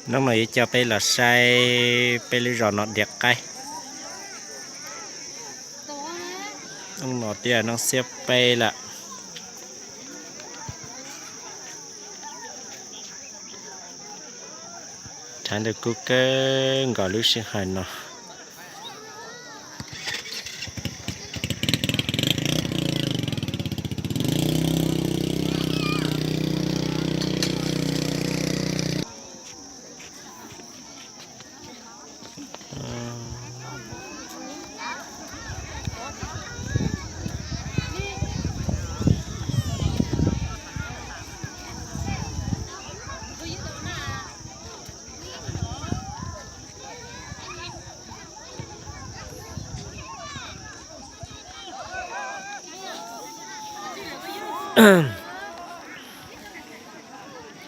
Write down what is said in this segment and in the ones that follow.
Hnub no yuav coj peb los saib peb lub zos no diav qaib. Hnub no twb yog hnub xiab peb lawm. Tshav ntuj kub kawg nkaus lub sij hawm no.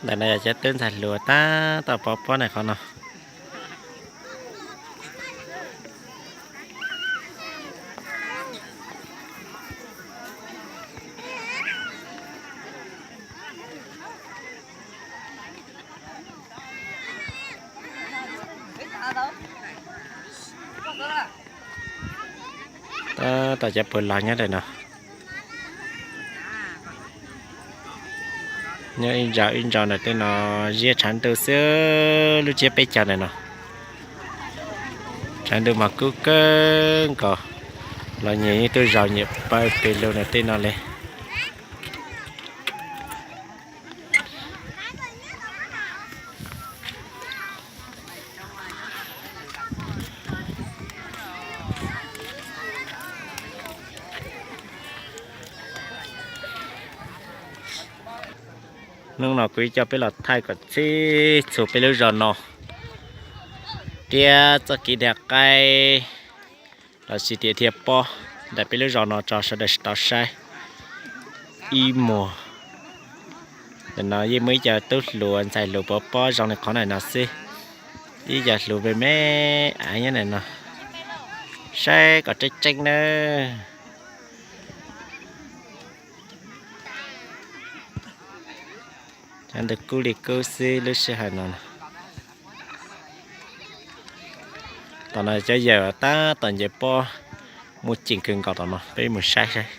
Ntawm no yog cov tub ntxhais hluas tab tom pov pob ntawm qhov no. Tab tom cov pawg log nyob ntawm no. Nyob ib ntsaus ib ntsaus ntawm tej no, ziab tshav ntuj xwb, lub tsiab peb caug ntawm no. Tshav ntuj mas kub kawg nkaus, los nyias yeej tuaj zaum nyias pawg pes lug ntawm tej no li. Hnub no kuv yuav coj peb los thaij kom txhij txhua peb lub zos no thiab txoj kev diav qaib los sis tias dhia pob ntawm peb lub zos no tso sawv daws tau saib ib muag. Ntawm no yeej muaj ib co tub hluas ntxhais hluas pov pob zoo li qhov ntawm no xwb, ib co hluas me me av nyob ntawm no, saib kom tseeb tseeb nawb. Tshav ntuj kub li kub xwb lub sij hawm no. Tom no cov yawg tab tom ncaws pob muaj ceem kawg nkaus tom no, peb mus saib saib.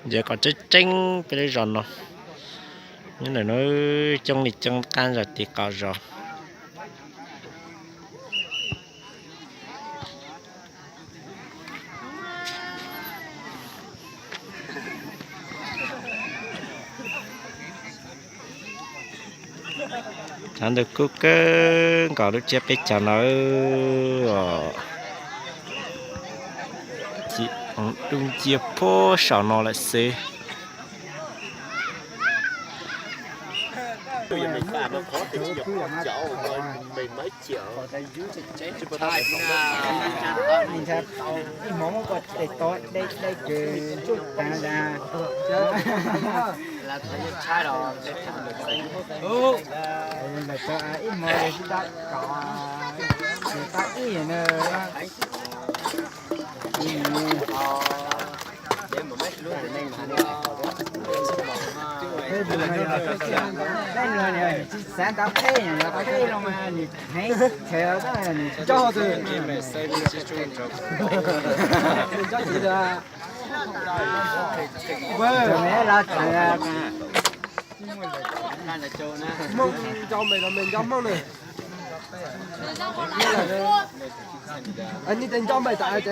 Ntsia kom tseeb tseeb peb lub zos no, nyob ntawm no coob li coob qab zos tim qaum zos. Tshav ntuj kub kawg nkaus lub tsiab peb caug no, dub nciab puag saum no lawm xwb. Xav tau qheb, yog qhov qheb los mas nws heev, nws coj, coj tsis tau. Los tseem Hmoob nco npe los npe nco Hmoob ne. Nej nco npe tas ces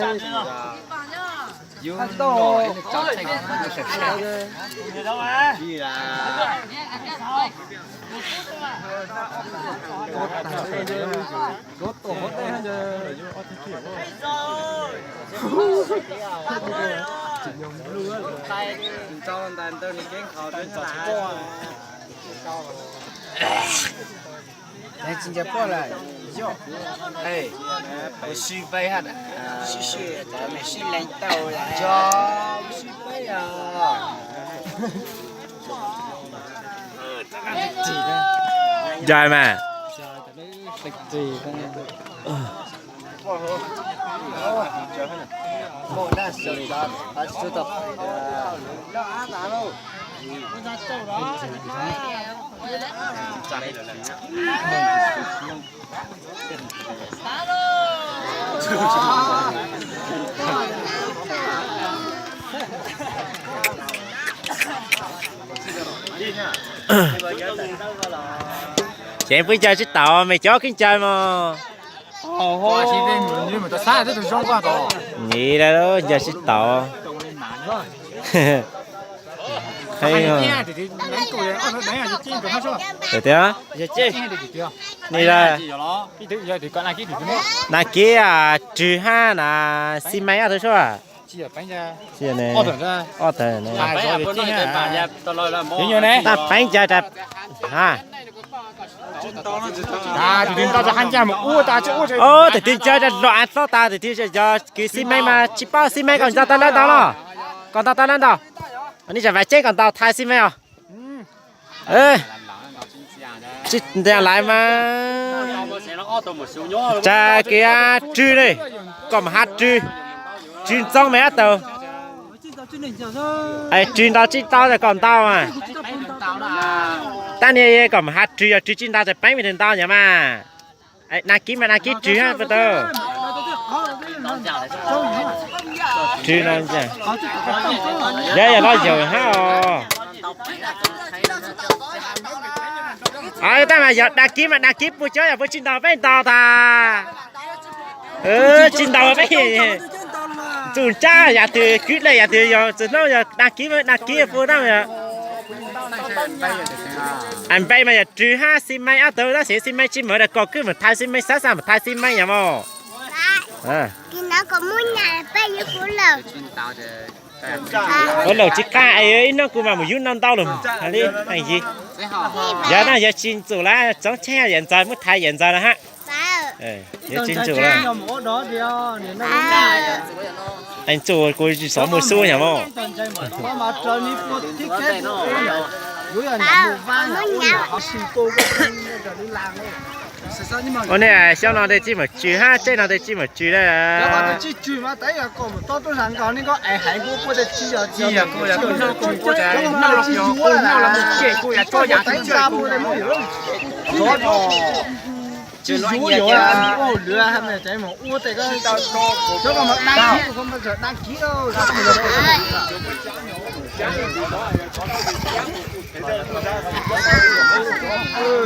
Tsis nco poj lawm, yog, ua si peb ha, sib leeg tau, ua si peb os. Ncaim mas. Ces peb ncaws tsis taus, me cov kib ncaws mos. Nim ncaws tsis taus. Tiag, ni dag kib Rwg hab na Xib Meeb ob tug suab. Ob tawg, Tag Peeb ncaws tas, tus twg ncaws tas los av hlob tas, tus twg yog kws Xib Meeb mas tsis paub. Xib Meeb koj ntaus tau lab ntau los? Koj ntaus tau lab ntau? Nej tsam Vam Ceeb koj ntaus Thaj Xib Meeb os. Tsis ntiag lawm mas. Tsam kws Rwg ne, koj mus has Rwg, Rwg Ntxoo me ab tau. Rwg ntaus tsis tau tas koj ntaus mas. Tab niag koj mus has Rwg, yog Rwg tsis ntaus tas Peeb me ntawd ntaus nyam mas. Dab kib mas dab kib Rwg hab puas tau? Rwg no yog, yog los yaum hab os. Tab mas yog dab kib mas dab kib puas cov yog puas tsis ntaus peb ntaus tas. Tsis ntaus peb. Txus ntsab yam twg, kwv dlej yam twg yog txwm hnub yog dab kib mas dab kib puas dab. Npe mas yog Rwg hab Xib Meeb ob tug, tab sis Xib Meeb tsis mus tas koj kwv mus thaiv Xib Meeb, xav xav mus thaiv Xib Meeb yom mos. Ua laus tsis qab es ib hnub kuv mam mus yug no ntau lawm li. Yog no yog tsis ntxum lawm, txoov cheb Yawm Ntxawg, muab thaiv Yawm Ntxawg na hab. Yog tsis ntxum lawm. Ntxum kuv xov mus xub nyam mos. Ua ne, xyoo no tej tsis mus tswv hab, tsev no tej tsis mus tswv lawm.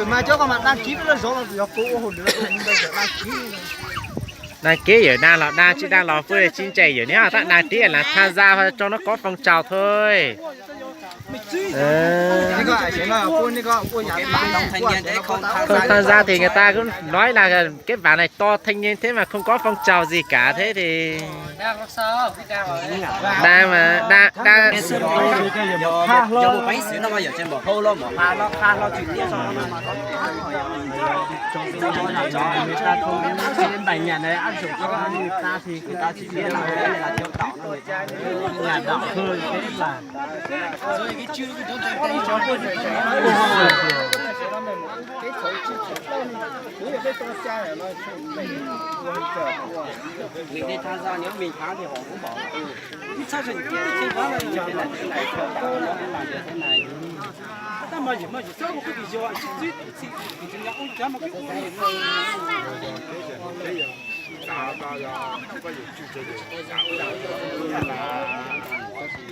Mas cov ko mas dab kib peb lub zov no yog kuv ua hauj lwm, dab kib yawm dab los dab tsis dab los puab tsis ntse yawm niag tab dab kib las tham gia rau noj koob foom tsaus thôi. Không tham gia thì người ta cứ nói là cái bạn này to thanh niên thế mà không có phong trào gì cả thế thì đang mà đang đang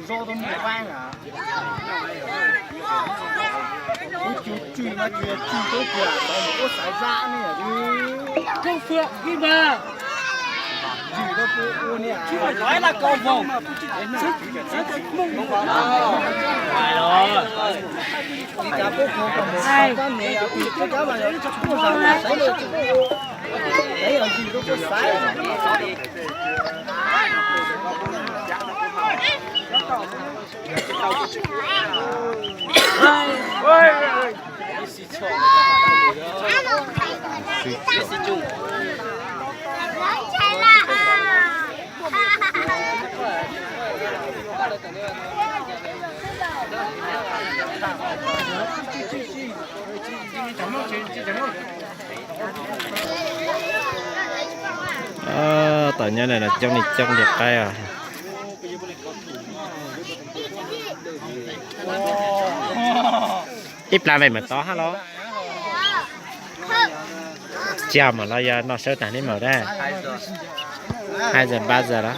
Tso tau mus vang a. Ub, cug tswj mas cug tswj tau kiag tau mus ua xaiv zaj ne. Koob fwm ib mas. Tswj tau pub ua ne. Tsis muaj lawv laj kau vau. Ib kav pub kov kom mus xaiv zaj ne, tus kab mas yog tsis muaj zaj xaiv lawm. Xaiv yog tswj tau pub xaiv. Tam nyob ntawm no coob li coob li qaib os. Ib plag npem mam tod hab los? Tsis yog mam los yog noj sawb tag li mam da. Hai giờ ba giờ lawm.